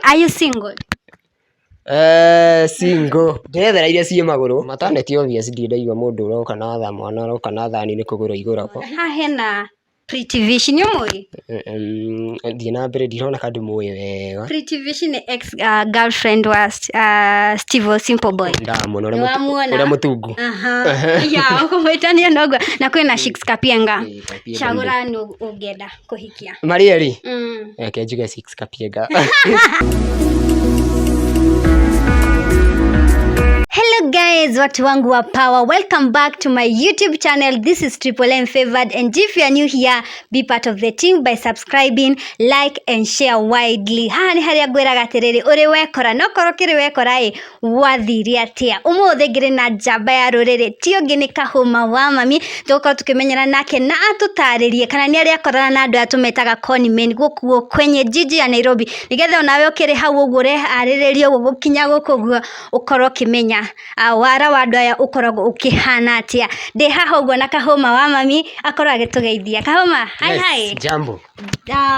Are you single? Eh, single. Ndĩrethera iria ciĩ magũrũ. Maternity obvious ndirĩ ndaigua mũndũ ũroka na tha mwana ũroka na thani nĩ kũgũrwo igũragwo. Haha hena Pretty Vishi, nĩ ũmũĩ? Thiĩ na mbere ndirona ka ndĩmũĩ wega. Pretty Vishi nĩ ex girlfriend wa Steve Simple Boy. Ndamuona Nĩ wamuona? ũrĩa mũtungu. Aha. Ya, ũkũmwĩtania noguo. Na kwĩna Shix Kapienga. Ĩĩ, Kapienga. Cagũra nũ ũngĩenda kũhikia. Marĩ erĩ? Reke njuge Six Kapienga. Hello guys, watu wangu wa power. Welcome back to my YouTube channel. This is Triple M Favored, and if you are new here, be part of the team by subscribing, like and share widely. Haha nĩ harĩa ngwĩraga atĩrĩrĩ, ũrĩ wekora, no korwo kĩrĩ wekora ĩ, gwathire atĩa? Ũmũthĩ ngĩrĩ na njamba ya rũrĩrĩ, ti ũngĩ nĩ Kahũma wa mami. Tũgũkorwo tũkĩmenyana nake na atũtarĩrie kana nĩ arĩ akorana na andũ aya tũmetaga conmen gũkũ kwenye jiji ya Nairobi, nĩgetha onawe ũkĩrĩ hau ũguo ũreharĩrĩria ũguo gũkinya gũkũ ũguo ũkorwo ũkĩmenya wara wa andũ aya ũkoragwo ũkĩhana atĩa. Ndĩ haha ũguo na Kahũma wa mami akorwo agĩtũgeithia. Kahũma, hi hi. Yes, jambo.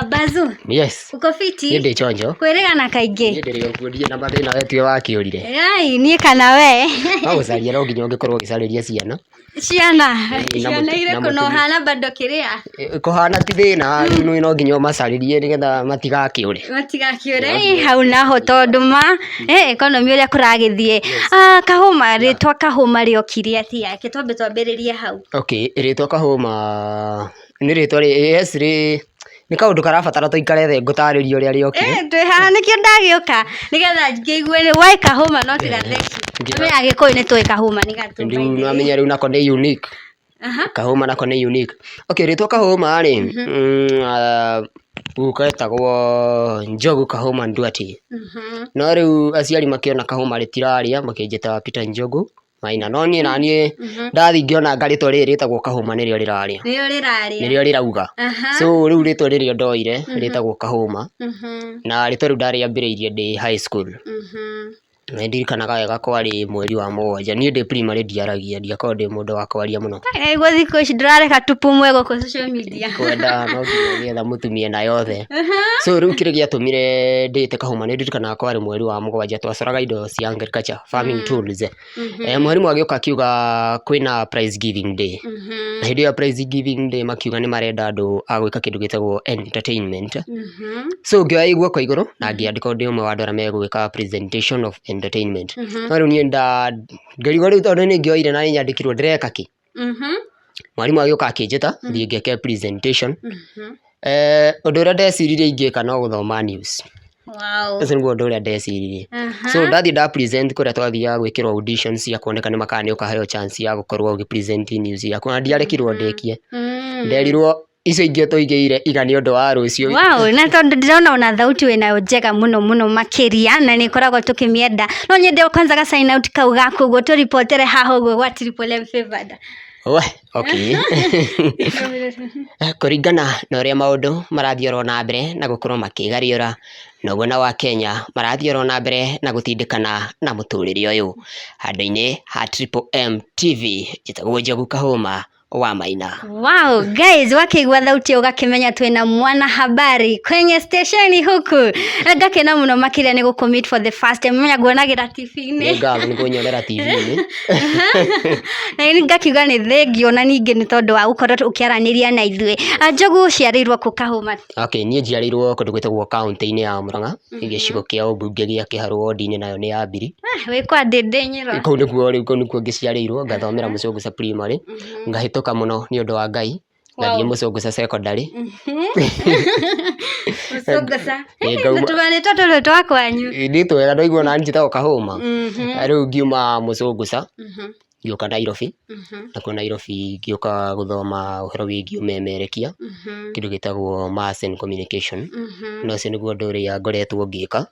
Bazu. Yes. Uko fiti? Niĩ ndĩ chonjo. Kwĩrĩgana kaingĩ. Niĩ ndĩrĩ okuo, ndirĩ na mathĩna, we tiwe wakĩũrire. Ai, niĩ kana we. No gũcaria no nginya ũngĩkorwo ũgĩcarĩria ciana. Ciana. Ĩĩ, na Ciana na irĩkũ na mũtumia. ũhana bado kĩrĩa? Kũhana ti thĩna, rĩu no nginya ũmacarĩrie nĩgetha matigakĩũre. Matigakĩũre. Ĩ, hau naho tondũ ma economy ũrĩa kũragĩthiĩ. Ah, Kahũma, rĩtwa Kahũma rĩokire atĩa? Reke twambe twambĩrĩrie hau. Okay, rĩtwa Kahũma nĩ rĩtwa rĩ, yes rĩ, nĩ kaũndũ karabatara tũikare thĩ ngũtarĩrie ũrĩa rĩokire. Eh, twĩ haha nĩkĩo ndagĩũka nĩgetha ngĩigue why Kahũma no tiga theci. Tũmenya Agĩkũyũ nĩ tũĩ Kahũma nĩ gatũ. Rĩu nĩwamenya rĩu nako nĩ unique. Kahũma nako nĩ unique. Okay, rĩtwa Kahũma rĩ, guka etagwo Njogu Kahũma Nduati. No rĩu aciari makĩona Kahũma rĩtirarĩa makĩnjĩta Peter Njogu Maina. No niĩ naniĩ ndathiĩ ngĩona anga rĩtwa rĩrĩ rĩtagwo Kahũma nĩrĩo rĩrarĩa. Nĩrĩo rĩrarĩa. Nĩrĩo rĩrauga. So rĩu rĩtwa rĩrĩa ndoire rĩtagwo Kahũma. Na rĩtwa rĩu ndarĩambĩrĩirie ndĩ high school. Na nĩndirikanaga wega kwarĩ mweri wa 7. Niĩ ndĩ primary ndiaragia, ndiakoragwo ndĩ mũndũ wa kwaria mũno. Nĩguo thikũ ici ndũrareka tupumue gũkũ social media. Kwenda no nginya nĩgetha mũtumie na yothe. So rĩu kĩrĩa gĩatũmire ndĩte Kahũma nĩndirikanaga kwarĩ mweri wa 7 twacoraga indo cia agriculture, farming tools. Mwarimũ agĩũka akiuga kwĩna prize giving day. Na hĩndĩ ĩyo ya prize giving day makiuga nĩ marenda andũ a gwĩka kĩndũ gĩtagwo entertainment. So ngĩoya guoko igũrũ na ngĩandĩkwo ndĩ ũmwe wa andũ arĩa megwĩka presentation of entertainment. No rĩu niĩ ngĩrigwo rĩu tondũ nĩ ngĩoire na nĩ nyandĩkirwo ndĩreka kĩ? Mwarimũ agĩũka akĩnjĩta thiĩ ngeke presentation. Ũndũ ũrĩa ndeciririe ingĩka no gũthoma news. Ũcio nĩguo ũndũ ũrĩa ndeciririe. So ndathiĩ nda present kũrĩa twathiaga gwĩkĩrwo audition cia kuoneka nĩ ma kana nĩ ũkaheo chance ya gũkorwo ũgĩ present news yaku. Na ndiarekirwo ndĩkie. Nderirwo icio ingĩ tũigĩire iga nĩ ũndũ wa rũciũ. Wow, na tondũ ndĩrona ona thauti wĩnayo njega mũno mũno makĩria na nĩ ĩkoragwo tũkĩmĩenda. No nyende kwanza ga sign out kau gaku ũguo tũripotere haha ũguo gwa Triple M Favored. We, okay. Kũringana na ũrĩa maũndũ marathiĩ oro na mbere na gũkorwo makĩgariũra, noguo nao Akenya marathiĩ oro na mbere na gũtindĩkana na mũtũrĩre ũyũ. Handũ-inĩ ha Triple M TV, njĩtagwo Njogu Kahũma wa Maina. Wow, guys, wakĩigua thauti ĩyo ũgakĩmenya twĩna mwana habari kwenye stesheni huku. Ngakena mũno makĩria nĩ gũkũ meet for the first time. Menya nguonagĩra TV-inĩ. Nĩ ngatho nĩ kũnyonera TV-inĩ. Na nĩ ngakiuga nĩ thengio na ningĩ nĩ tondũ wa gũkorwo ũkĩaranĩria na ithuĩ. Njogu ũciarĩirwo kũ Kahũma? Okay, niĩ njiarĩirwo kũndũ gwĩtagwo kaũntĩ-inĩ ya Murang'a, gĩcigo kĩa ũmbunge gĩa Kĩharũ ward-inĩ nayo nĩ ya Mbiri. Ah, wĩ kwa Ndĩndĩ Nyĩrwa. Kũu nĩkuo rĩu kũu nĩkuo ngĩciarĩirwo, ngathomera Mũcũngũca Primary, ngahĩtũka mũno nĩ ũndũ wa Ngai, ngathiĩ Mũcũngũca Secondary. Mũcũngũca. Ĩ, ngauma- Na tũmarĩtwa tũrĩ twa kwanyu. Nĩ twega ndaigua ona niĩ njĩtagwo Kahũma. Rĩu ngiuma Mũcũngũca, ngĩũka Nairobi, nakuo Nairobi ngĩũka gũthoma ũhoro wĩgiĩ ũmemerekia, kĩndũ gĩtagwo mass and communication, na ũcio nĩguo ũndũ ũrĩa ngoretwo ngĩka.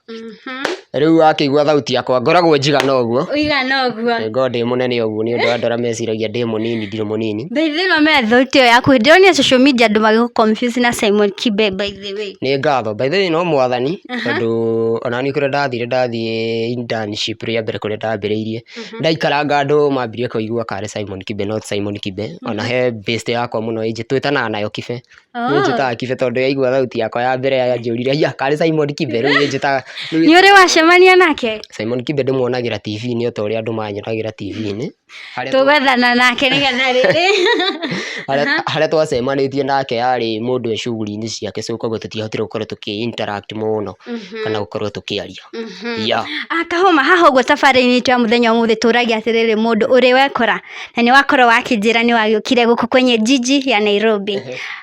Rĩu wakĩigua thauti yakwa ngoragwo njigana ũguo. Ũigana ũguo. Ngoragwo ndĩ mũnene ũguo nĩ ũndũ wa andũ arĩa meciragia ndĩ mũnini ndirĩ mũnini. By the way, mea thauti ĩyo yaku ndĩronire social media andũ magĩgũ confuse na Simon Kibe by the way. Nĩ ngatho by the way no mwathani tondũ ona niĩ kũrĩa ndathire ndathiĩ internship rĩa mbere kũrĩa ndambĩrĩirie ndaikaranga andũ mambirie kũigua karĩ Simon Kibe not Simon Kibe ona he best yakwa mũno ĩnjĩ twĩtanaga nayo Kibe. Oh. Nĩ njĩtaga Kibe tondũ yaigua thauti yakwa ya mbere yanjũrire ya karĩ Simon Kibe, rĩu nĩ njĩtaga rĩu. Nĩ ũrĩ wacemania nake? Simon Kibe ndĩmuonagĩra TV-inĩ o ta ũrĩa andũ manyonagĩra TV-inĩ. Harĩa Tũgwethana nake nĩgetha rĩrĩ. Harĩa twacemanĩtie nake yarĩ mũndũ e shughuli-inĩ ciake, so koguo tũtiahotire gũkorwo tũkĩ interact mũno kana gũkorwo tũkĩaria. Yeah. Ah, Kahũma, haha ũguo tabarĩra-inĩ itũ ya mũthenya ũmũthĩ tũragia atĩrĩrĩ, mũndũ ũrĩ wekora, na nĩ wakorwo wakĩnjĩra nĩ wagĩũkire gũkũ kwenye jiji ya Nairobi.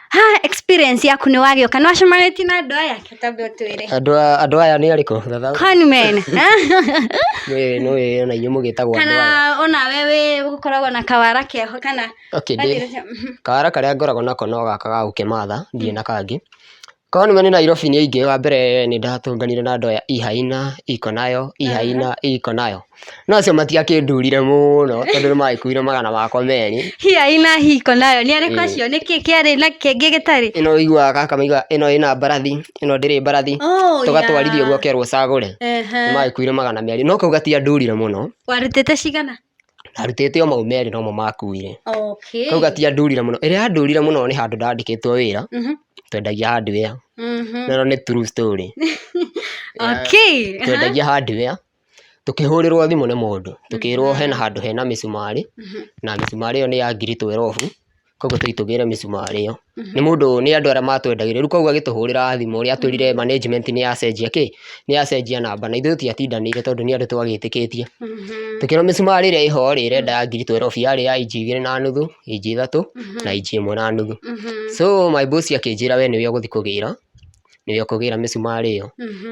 Ha, experience yaku nĩ wagĩũka, nĩ wacemanĩtie na andũ aya? Tambe ũtwĩre. Andũ aya nĩ arĩkũ? Conmen. Nĩ ona inyuĩ mũgĩtagwo andũ aya. Kana onawe wĩ ũkoragwo na kawara keho kana? Okay, kawara karĩa ngoragwo nako no gaka ga gũkĩmatha, ndirĩ na kangĩ. Conmen nĩ Nairobi nĩ aingĩ, wa mbere nĩ ndatũnganire na andũ aya Ihaina, iko nayo, Ihaina, iko nayo. No acio matiakĩndurire mũno tondũ nĩ magĩkuire magana makwa merĩ. Hiaina hiko nayo nĩ arĩkũ acio? Nĩkĩ kĩarĩ na kĩngĩ gĩtarĩ? Ĩno ũiguaga gaka maiguaga ĩno ĩna mbarathi, ĩno ndĩrĩ mbarathi. Oh, Tũgatwarithia yeah. ũguo ũkerwo ũcagũre. Nĩ magĩkuire 200, no kau gatiandurire mũno. Warutĩte cigana? Ndarutĩte o mau merĩ nomo makuire. Okay. Kau gatiandurire mũno. Ĩrĩa yandurire mũno nĩ handũ ndandĩkĩtwo wĩra, twendagia hardware. Na ĩno nĩ true story. Okay. Twendagia hardware, tũkĩhũrĩrwo thimũ nĩ mũndũ, tũkĩrwo hena handũ hena mĩcumarĩ, na mĩcumarĩ ĩyo nĩ ya ngiri twerobu, koguo tũthiĩ tũgĩre mĩcumarĩ ĩyo. Nĩ mũndũ, nĩ andũ arĩa matwendagĩria, rĩu koguo agĩtũhũrĩra thimũ ũrĩa atwĩrire management nĩ yacenjia kĩ, nĩ yacenjia namba, na ithuĩ tũtiatindanĩire tondũ nĩ andũ twagĩtĩkĩtie. Tũkĩrwo mĩcumarĩ ĩrĩa ĩho rĩ, ĩrenda ya ngiri twerobu, yarĩ ya inji 2.5, inji 3 na inji 1.5. So my boss akĩnjĩra we nĩwe ũgũthiĩ kũgĩra, nĩwe ũkũgĩra mĩcumarĩ ĩyo.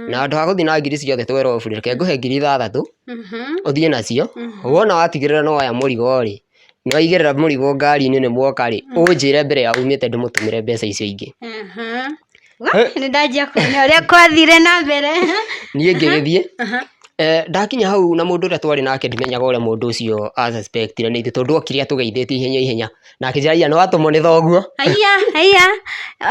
Na handũ ha gũthiĩ na ngiri ciothe twerobu rĩ, reke ngũhe ngiri 6 ũthiĩ nacio, wona watigĩrĩra nĩ woya mũrigo rĩ, nĩ waigĩrĩra mũrigo ngari-inĩ nĩ mwoka rĩ, ũnjĩre mbere ya umĩte ndĩmũtũmĩre mbeca icio ingĩ. Nĩ ndanjia kuona ũrĩa kwathire na mbere. Niĩ ngĩgĩthiĩ, ndakinya hau na mũndũ ũrĩa twarĩ nake ndimenyaga ũrĩa mũndũ ũcio a suspect ire nĩ ithuĩ tondũ okire atũgeithĩtie ihenya ihenya, na akĩnjĩra haiya nĩ watũmwo nĩ thoguo. Haiya, haiya,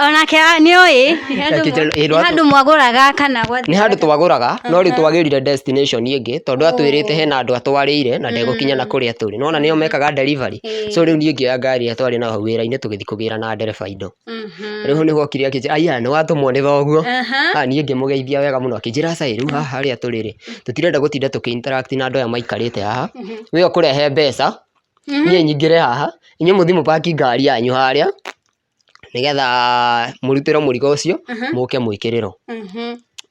onake nĩ oĩ nĩ handũ mwagũraga kana Nĩ handũ twagũraga, no rĩu twagĩrire destination ĩngĩ tondũ atwĩrĩte hena andũ atwarĩire na ndegũkinya na kũrĩa tũrĩ. Nĩwona nĩo mekaga delivery. So rĩu niĩ ngĩoya ngari ĩrĩa twarĩ nayo hau wĩra-inĩ tũgĩthiĩ kũgĩra na ndereba indo. Rĩu hau nĩho okire akĩnjĩra haiya nĩ watũmwo nĩ thoguo. Niĩ ngĩmũgeithia wega mũno akĩnjĩra aca ĩ, rĩu haha harĩa tũrĩ rĩ, tũtirenda gũtinda tũkĩ interact na andũ aya maikarĩte haha. We ũkũrehe mbeca, niĩ nyingĩre haha, inyuĩ mũthiĩ mũpaki ngari yanyu harĩa, nĩgetha mũrutĩrwo mũrigo ũcio, mũke mwĩkĩrĩrwo.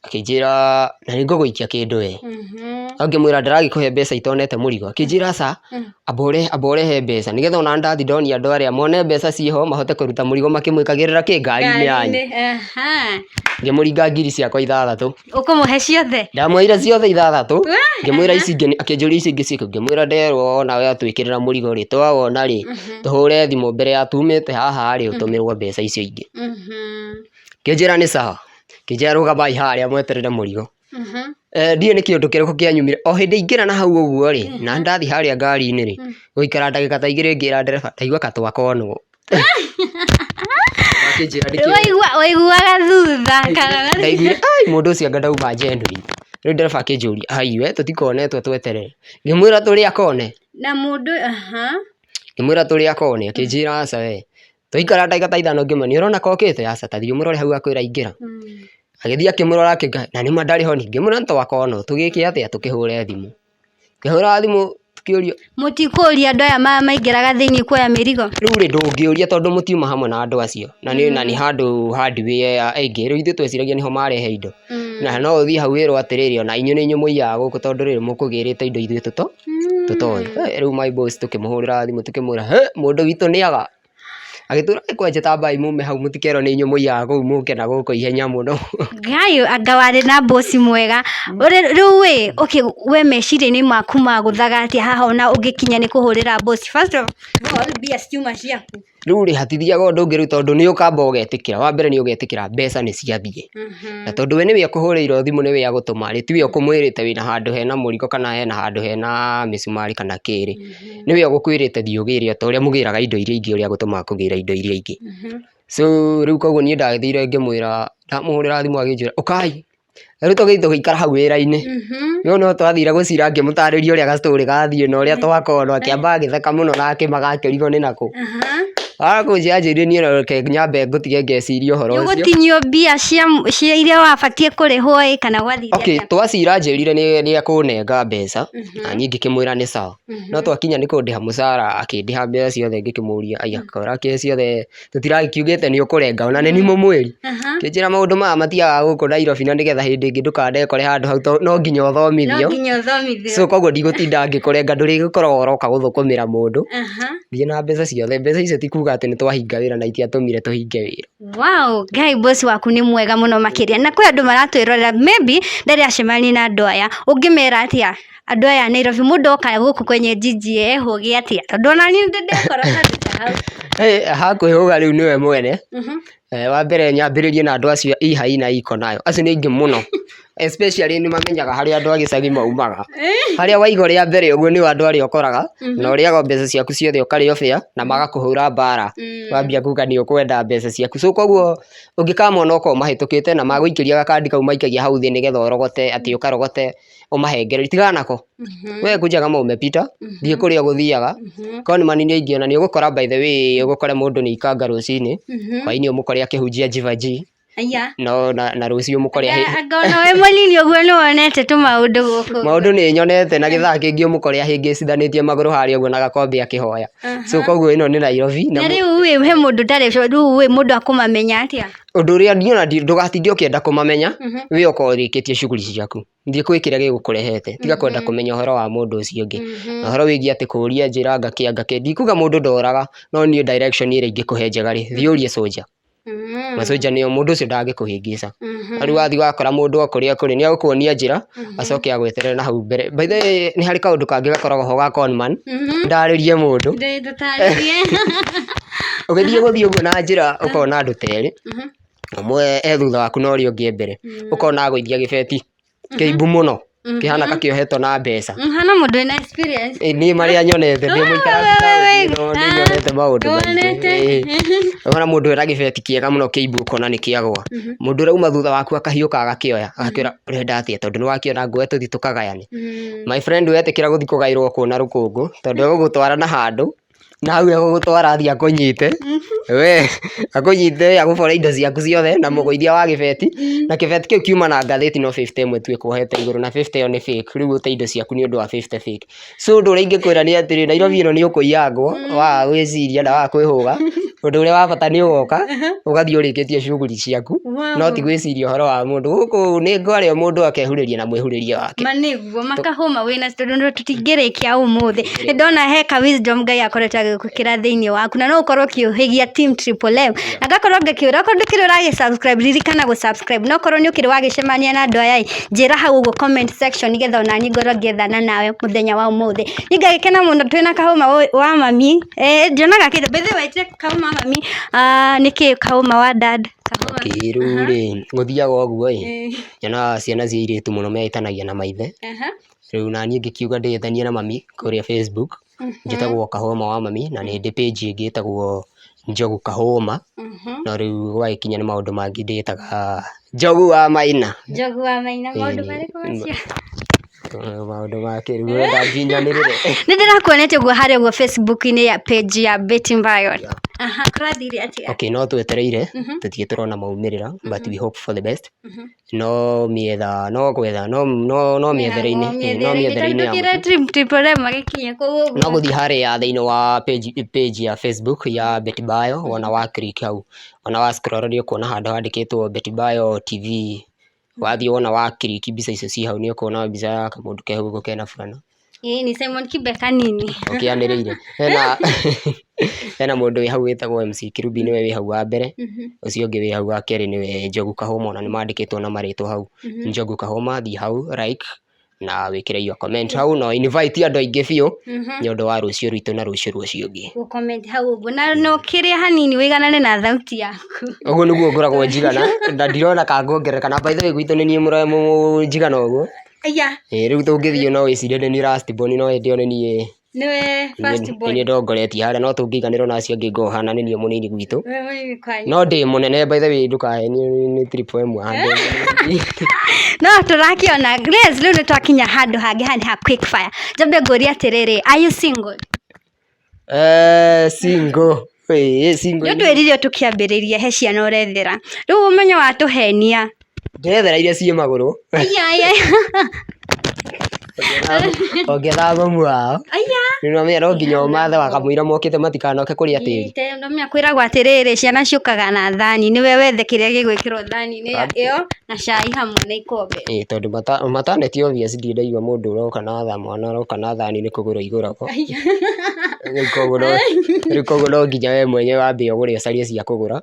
Akĩnjĩra na nĩ ngũgũikia kĩndũ we. No ngĩmwĩra ndĩragĩkũhe mbeca itonete mũrigo. Akĩnjĩra aca, amba ũrehe mbeca nĩgetha ona ndathi ndonia andũ arĩa mone mbeca ciĩho mahote kũruta mũrigo makĩmwĩkagĩrĩra kĩ ngari-inĩ yanyu. Ngĩmũringa ngiri ciakwa 6. Ũkũmũhe ciothe? Ndamũheire ciothe 6, ngĩmwĩra ici ingĩ, akĩnjũria ici ingĩ ciĩkũ, ngĩmwĩra nderwo onawe atwĩkĩrĩra mũrigo rĩ, twawona rĩ, tũhũre thimũ mbere ya tumĩte haha rĩ, ũtũmĩrwo mbeca icio ingĩ. Akĩnjĩra nĩ sawa, akĩnjĩra rũgamai harĩa mweterere mũrigo. Ndiũĩ nĩ kĩũndũ kĩrĩkũ kĩanyumire, o hĩndĩ ingĩra na hau ũguo rĩ, na ndathiĩ harĩa ngari-inĩ rĩ, gũikara ndagĩka ta 2 ngĩra ndereba, ndaigua ka twakonwo. Akĩnjĩra nĩkĩ? Waiguaga thutha kana? Ndaiguire ai mũndũ ũcio anga ndauma genuine. Rĩu ndereba akĩnjũria, ai we tũtikonetwo tweterere. Ngĩmwĩra tũrĩ akone. Na mũndũ, Ngĩmwĩra tũrĩ akone, akĩnjĩra aca we. Twaikara ndagĩka ta 5 ngĩmwĩra nĩ ũrona kokĩte? Aca ta thiĩ ũmũrore hau akwĩra aingĩra. Agĩthiĩ akĩmũrora akĩnga na nĩma ndarĩ ho ngĩmwĩra nĩ twakonwo tũgĩke atĩa tũkĩhũre thimũ. Ngĩhũra thimũ tũkĩũrio Mũtikũria andũ aya maingĩraga thĩinĩ kuoya mĩrigo? Rĩu rĩ ndũngĩũria tondũ mũtiuma hamwe na andũ acio na nĩ handũ hardware ĩngĩ, rĩu ithuĩ tweciragia nĩho marehe indo. Na no ũthiĩ hau wĩrwo atĩrĩrĩ ona inyuĩ nĩ inyuĩ mũiyaga gũkũ tondũ rĩrĩ mũkũgĩrĩte indo ithuĩ tũtoĩ. Rĩu my boss tũkĩmũhũrĩra thimũ tũkĩmwĩra hĩ mũndũ witũ nĩaga. Agĩtwĩra kwanja tambai mume hau mũtikerwo nĩ inyuĩ mũiyaga kũu mũke na gũkũ ihenya mũno. Ngai anga warĩ na boss mwega. Rĩu ĩ, okay, we meciria-inĩ maku magũthaga atĩa haha ona ũngĩkinya nĩ kũhũrĩra boss? First of all, mbia ciuma ciaku. Rĩu rĩ hatithiaga ũndũ ũngĩ rĩu tondũ nĩ ũkamba ũgetĩkĩra, wa mbere nĩ ũgetĩkĩra mbeca nĩ ciathiĩ. Na tondũ we nĩwe ũkũhũrĩirwo thimũ nĩwe agũtũma rĩ, tiwe ũkũmwĩrĩte wĩna handũ hena mũrigo kana hena handũ hena mĩcumarĩ kana kĩ rĩ, nĩwe ũgũkwĩrĩte thiĩ ũgĩre o ta ũrĩa mũgĩraga indo iria ingĩ ũrĩa agũtũmaga kũgĩra indo iria ingĩ. So rĩu koguo niĩ ndagĩthire ngĩmwĩra, ndamũhũrĩra thimũ akĩnjĩra ũkai. Rĩu tũgĩthiĩ tũgĩikara hau wĩra-inĩ. Rĩu no twathire gũcira ngĩmũtarĩria ũrĩa ga story gathiĩ na ũrĩa twakonwo, akĩamba agĩtheka mũno na akĩmaka akĩrigwo nĩ nakũ. Akũnjĩra anjĩrire niĩ reke nyambe ngũtige ngeciria ũhoro ũcio. Ũgũtinio mbia cia iria wabatiĩ kũrĩhwo ĩ kana gwathire Okay, atĩa? twacira anjĩrire nĩ ekũnenga mbeca na niĩ ngĩkĩmwĩra nĩ sawa. No twakinya nĩ kũndĩha mũcara akĩndĩha mbeca ciothe ngĩkĩmũria aya kora kĩ ciothe tũtirakiugĩte nĩ ũkũrenga ona nĩ mũmwĩri. Kĩnjĩra maũndũ maya matiagaga gũkũ Nairobi na nĩgetha hĩndĩ ĩngĩ ndũkanekore handũ hau tondũ no nginya No ũthomithio. nginya ũthomithio. So koguo ndigũtinda ngĩkũrenga ndũrĩgĩkoragwo ũroka gũthũkũmĩra mũndũ. Thiĩ na mbeca ciothe, mbeca icio ti kuga atĩ nĩ twahinga wĩra na itiatũmire tũhinge wĩra. Wow, Ngai boss waku nĩ mwega mũno makĩria. Na kwĩ andũ maratwĩrorera maybe ndarĩ acemania na andũ aya. Ũngĩmera atĩa andũ aya a Nairobi mũndũ oka gũkũ kwenye jiji ehũge atĩa? Tondũ ona niĩ nĩ ndekora handũ ta hau. Hey, hakwĩhũga rĩu nĩwe mwene. Wa mbere nyambĩrĩrie na andũ acio ihai na iko nayo acio nĩ aingĩ mũno especially nĩ mamenyaga harĩa andũ a gĩcagi maumaga harĩa waiga rĩa mbere ũguo nĩo andũ arĩa ũkoraga na ũrĩaga mbeca ciaku ciothe ũkarĩo bĩa na magakũhũra mbara wambia kuga nĩ ũkwenda mbeca ciaku. So koguo ũngĩkamona ũkorwo mahĩtũkĩte na magũikĩria gakandi kau maikagia hau thĩ nĩgetha ũrogote atĩ ũkarogote ũmahengererie, tigana nako. We kuja kama umepita thiĩ kũrĩa ũgũthiaga korwo nĩ manini aingĩ ona nĩ ũgũkora by the way ũgũkore mũndũ nĩ ikanga rũcinĩ hwainĩ ũmũkore akĩhunjia jivaji Aya. no na rũciũ ũmũkore Anga ona wĩ mũnini ũguo nĩ wonete tũmaũndũ gũkũ. Maũndũ nĩ nyonete na gĩthaa kĩngĩ ũmũkore ahĩngĩcithanĩtie magũrũ harĩa ũguo na gakombe akĩhoya. So koguo ĩno nĩ Nairobi na rĩu ĩ he mũndũ ũtarĩ rĩu ĩ mũndũ akũmamenya atĩa? Ũndũ ũrĩa niĩ ona ndũgatinde ũkĩenda kũmamenya we ũkorwo ũrĩkĩtie shughuli ciaku. Thiĩ kwĩ kĩrĩa gĩgũkũrehete tiga kwenda kũmenya ũhoro wa mũndũ ũcio ũngĩ. Na ũhoro wĩgiĩ atĩ kũũria njĩra ngakĩ ngakĩ ndikuga mũndũ ndoraga no niĩ direction ĩrĩa ingĩkũhe njega rĩ thiĩ ũrie soldier. Macoja nĩo mũndũ ũcio ndangĩkũhĩngĩca. Na rĩu wathiĩ wakora mũndũ o kũrĩa kũrĩ nĩ egũkuonia njĩra acoke agweterere na hau mbere. By the way nĩ harĩ kaũndũ kangĩ gakoragwo ho ga conman ndarĩrie mũndũ. Ũgĩthiĩ gũthiĩ ũguo na njĩra ũkona andũ ta erĩ, ũmwe e thutha waku na ũrĩa ũngĩ e mbere. Ũkona agũithia gĩbeti kĩimbu mũno kĩhana ta kĩohetwo na mbeca. Hana mũndũ wĩna experience. Ĩ, niĩ marĩa nyonete ndĩ mũikarangu taũni ĩno nĩ nyonete maũndũ maingĩ. Ũkona mũndũ ena gĩbeti kĩega mũno kĩimbu ũkona nĩ kĩagwa. Mũndũ ũrĩa uma thutha waku akahiũka agakĩoya agakĩũra ũrenda atĩa tondũ nĩ wakĩona nguoya tũthiĩ tũkagayane. My friend wetĩkĩra gũthiĩ kũgaĩrwo kũu na rũkũngũ tondũ egũgũtwara na handũ na hau egũgũtwara athiĩ akũnyite we akũnyite agũbore indo ciaku ciothe na mũgũithia wa gĩbeti na kĩbeti kĩu kiuma na ngathĩti no 50 ĩmwe tu ĩkuohete igũrũ na 50 ĩyo nĩ fake rĩu ũte indo ciaku nĩ ũndũ wa 50 fake. So ũndũ ũrĩa ingĩkwĩra nĩ atĩrĩ Nairobi ĩno nĩ ũkũiyangwo waga gwĩciria na waga kwĩhũga ũndũ ũrĩa wa bata nĩ ũgoka ũgathiĩ ũrĩkĩtie shughuli ciaku no ti gwĩciria ũhoro wa mũndũ. Gũkũ nĩ ngwarĩa mũndũ akehurĩria na mwĩhurĩrie wake. Ma nĩguo makahũma wĩna tondũ tũtingĩrĩkia ũmũthĩ. Nĩ ndona he ka wisdom Ngai akoretwo agĩgwĩkĩra thĩinĩ waku na no ũkorwo ũkĩũhĩgia team Triple M. Na ngakorwo ngĩkĩũra okorwo ndũkĩrĩ ũragĩ subscribe ririkana gũ subscribe na okorwo nĩ ũkĩrĩ wagĩcemania na andũ aya ĩ njĩra hau ũguo comment section nĩgetha onaniĩ ngorwo ngĩethana nawe mũthenya wa ũmũthĩ. Niĩ ngagĩkena mũno twĩna kahũma wa mami, ndionaga kĩndũ, by the way kahũma wa mami nĩkĩ kahũma wa dad? Okay, rĩu rĩ gũthiaga ũguo ĩ nyonaga ciana cia airĩtu mũno mehĩtanagia na maithe. Rĩu naniĩ ngĩkiuga ndĩĩtanie na mami kũrĩa Facebook njĩtagwo Kahũma wa mami na nĩ ndĩ page ĩngĩ ĩtagwo Njogu Kahũma no rĩu gwagĩkinya nĩ maũndũ mangĩ ndĩĩtaga Njogu wa Maina. Njogu wa Maina, maũndũ marĩkũ macio? Maũndũ ma kĩrĩu ũrenda nginyanĩrĩre? Nĩ ndĩrakuonete ũguo harĩa ũguo Facebook-inĩ ya page ya Betty Mbayo. Aha, kũrathire atĩa? Okay, no twetereire tũtirĩ tũrona maumĩrĩra but we hope for the best. No mĩetha no gwetha no no no mĩethere-inĩ no mĩethere-inĩ ya mũtĩ. Triple M magĩkinye kũu ũguo. No gũthiĩ harĩa thĩinĩ wa page ya Facebook ya Betty Bayo wona wa click hau ona wa scroll nĩ ũkuona handũ handĩkĩtwo Betty Bayo TV wathiĩ wona wa click mbica icio ciĩ hau nĩ ũkuona mbica ya kamũndũ ke hau ũguo kena burana. Ĩĩ nĩ Simon Kibe kanini. Ũkĩanĩrĩire. Hena mũndũ wĩ hau wĩtagwo MC Kirubi nĩwe wĩ hau wa mbere, ũcio ũngĩ wĩ hau wa kerĩ nĩwe Njogu Kahũma ona nĩ mandĩkĩtwo na marĩtwa hau. Njogu Kahũma thiĩ hau like na wĩkĩre your comment hau na invite andũ aingĩ biũ nĩ ũndũ wa rũciũ rwitũ na rũciũ rwa ũcio ũngĩ. Gũ comment hau ũguo na no kĩrĩa hanini wĩiganane na thauti yaku. Ũguo nĩguo ngoragwo njigana na ndirona ka nguongerereka na by the way gwitũ nĩ niĩ njigana ũguo. Aya. Ĩĩ rĩu tũngĩthiĩ no wĩcirie nĩ niĩ last born no hĩndĩ ĩyo nĩ niĩ Nĩwe first born. Nĩ niĩ ndongoretie harĩa no tũngĩiganĩrwo na acio angĩ ngorwo hana nĩ niĩ mũnini gwitũ. Wewe mũnini kwanyu. No ndĩ mũnene by the way ndũkahenio nĩ Triple M haha. No tũrakĩona Grace, rĩu nĩ twakinya handũ hangĩ haha nĩ ha quick fire. Njambe ngũrie atĩrĩrĩ, are you single? Single. Ĩĩ, single. Nĩ ũtwĩrire tũkĩambĩrĩria he ciana ũrethera. Rĩu ũmenye watũhenia. Ndĩrethera iria ciĩ magũrũ. Aya aya. Ongetha mamu wao. Aya. Nĩũramenya no nginya ũmathe wakamũira mokĩte matikanoke kũrĩa tĩri. Ndomenya kwĩragwo atĩrĩrĩ, ciana ciũkaga na thani, nĩwe wethe kĩrĩa gĩgwĩkĩrwo thani-inĩ ĩyo na cai hamwe na ikombe. Ĩĩ tondũ maternity obvious ndirĩ ndaigua mũndũ ũroka na tha mwana aroka na thani nĩ kũgũra igũragwo. Rĩu koguo no nginya we mwenyewe wambe ũgũre ũcarie cia kũgũra.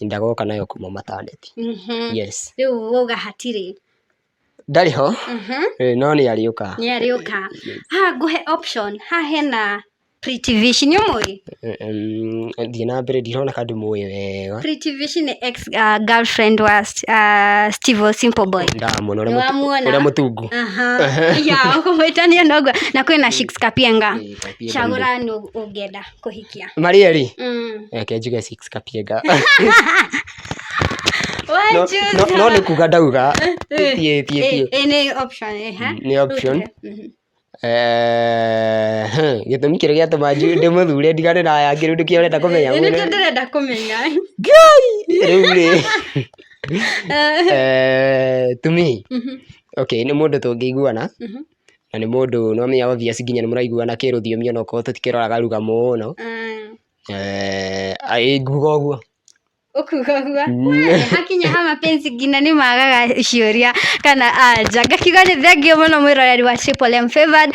Ndagoka nayo kuma maternity. Yes. Rĩu wauga hatirĩ. Ndarĩ ho, no nĩ arĩũka. Nĩ arĩũka. Haha ngũhe option, haha hena Pretty Vishi, nĩ ũmũĩ? Thiĩ na mbere ndirona ka ndĩmũĩ wega. Pretty Vishi nĩ ex girlfriend wa Steve Simple Boy. Ndamuona Nĩ wamuona? ũrĩa mũtungu. Aha. Ya, ũkũmwĩtania noguo. Na kwĩna Shix Kapienga. Ĩĩ, Kapienga. Cagũra nũ ũngĩenda kũhikia. Marĩ erĩ? Reke njuge Shix Kapienga. Why No, choose no, no her? nĩ kuga ndauga. Thiĩ thiĩ thiĩ. Ĩ, nĩ option, eh, ha? Nĩ option. Gĩtũmi kĩrĩa gĩatũma ndĩmũthure ndigane na aya angĩ rĩu nĩkĩo ũrenda kũmenya Ĩ, mũno. nĩkĩo ndĩrenda kũmenya. Rĩu rĩ to me, okay, nĩ mũndũ tũngĩiguana na nĩ mũndũ no menya obvious nginya nĩ mũraiguana kĩrũthiomi onokorwo tũtikĩroraga ruga mũno. Ĩ nguga ũguo. Ũkuga ũguo. Hakinya ha mapenzi nginya nĩ magaga ciũria kana anja. Ngakiuga nĩ thank you mũno mwĩroreri wa Triple M Favored.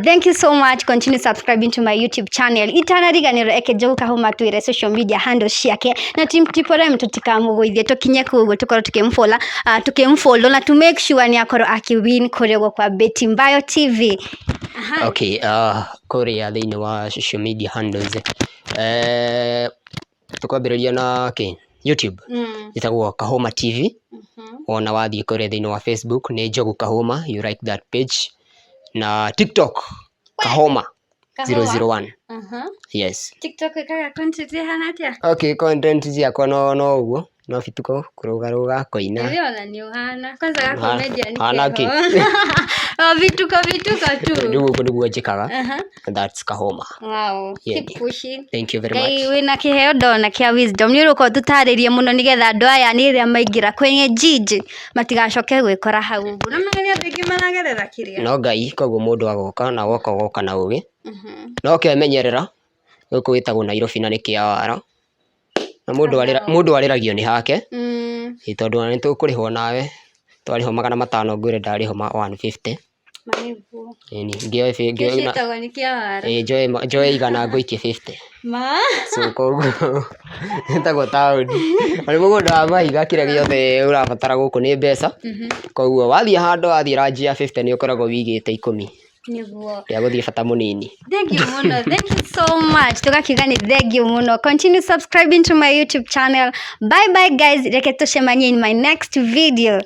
Thank you so much. Continue subscribing to my YouTube channel. Itanariganĩrwo eke Njogu Kahũma twĩre social media handles ciake na team Triple M tũtikamũgũithie tũkinye kũu ũguo tũkorwo tũkĩmfollow, tũkĩmfollow na to make sure nĩ akorwo akĩwin kũrĩa ũguo kwa Betty Mbayo TV. Aha. Okay, kũrĩa thĩinĩ wa social media handles tũkwambĩrĩria na kĩ YouTube ĩtagwo Kahũma TV. Wona wathiĩ kũrĩa thĩinĩ wa Facebook nĩ Njogu Kahũma, you like that page, na TikTok Kahũma 001. Yes. TikTok ĩkaga content ĩhana atĩa? Okay, content ciakwa no no ũguo no bituko kũrũgarũga kũina. Ĩrĩ ona nĩ ũhana. Kwanza ga comedian hana keho. O vituko vituko tu. Rĩu ũguo nĩguo njĩkaga. Aha. That's Kahũma. Wow. Yeah. Keep pushing. Thank you very Ngai much. wĩna kĩheo ndona kĩa wisdom nĩ ũrũka ũtũtarĩrie mũno nĩgetha andũ aya nĩ rĩrĩa maingĩra kwenye jiji matigacoke gwĩkora hau ũguo. Na nĩ andũ aingĩ maragerera kĩrĩa. No Ngai koguo mũndũ agoka na woka ũgoka na ũgĩ. No kemenyerera gũkũ gwĩtagwo Nairobi na nĩ kĩawara. Na mũndũ arĩragio nĩ hake. Ĩ tondũ ona nĩ tũkũrĩhwo nawe twarĩhwo 500 ngwĩre ndarĩhwo ma 150. Ma nĩguo. Ĩni Kĩu ciĩtagwo nĩ kĩawara. Ĩ njoe 100 ngũikie 50. Ma? So koguo ĩtagwo taũni. Na nĩ mũgũnda wa mahiga kĩrĩa gĩothe ũrabatara gũkũ nĩ mbeca. Koguo wathiĩ handũ wathiĩ ranji ya 50 nĩ ũkoragwo wĩigĩte 10. Nĩguo. Rĩa gũthiĩ bata mũnini. Thank you mũno. Thank you so much. Tugakiuga nĩ thank you mũno. Continue subscribing to my YouTube channel. Bye bye guys. Reke tũcemanie in my next video.